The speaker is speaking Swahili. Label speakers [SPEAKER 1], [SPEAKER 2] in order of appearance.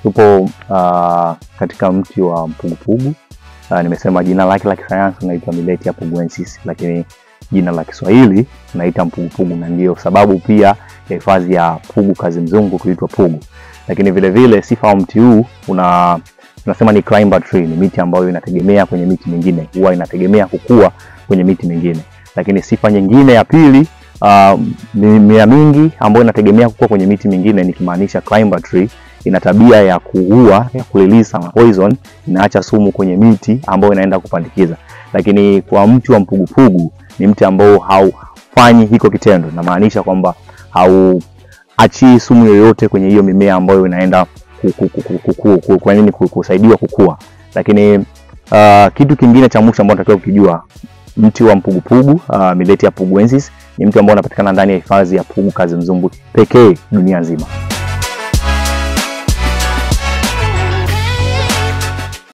[SPEAKER 1] Tupo katika mti wa mpugupugu. Nimesema jina lake la kisayansi unaitwa Millettia puguensis, lakini jina la Kiswahili tunaita mpugupugu, na ndio sababu pia ya hifadhi ya Pugu Kazimzugu kuitwa Pugu. Lakini vile vile sifa wa mti huu tunasema ni climber tree, ni miti ambayo inategemea kwenye miti mingine, huwa inategemea kukua kwenye miti mingine. Lakini sifa nyingine ya pili, mimea mingi ambayo inategemea kukua kwenye miti mingine, nikimaanisha climber tree, ina tabia ya kuua, ya kurelease poison, inaacha sumu kwenye miti ambayo inaenda kupandikiza. Lakini kwa mti wa mpugupugu ni mti ambao haufanyi hiko kitendo, namaanisha kwamba hauachi sumu yoyote kwenye hiyo mimea ambayo inaenda kwa nini kusaidiwa kukua. Lakini kitu kingine cha mwisho ambacho tunatakiwa kukijua, mti wa mpugupugu Millettia puguensis ni mti ambao unapatikana ndani ya hifadhi ya Pugu Kazimzugu pekee dunia nzima.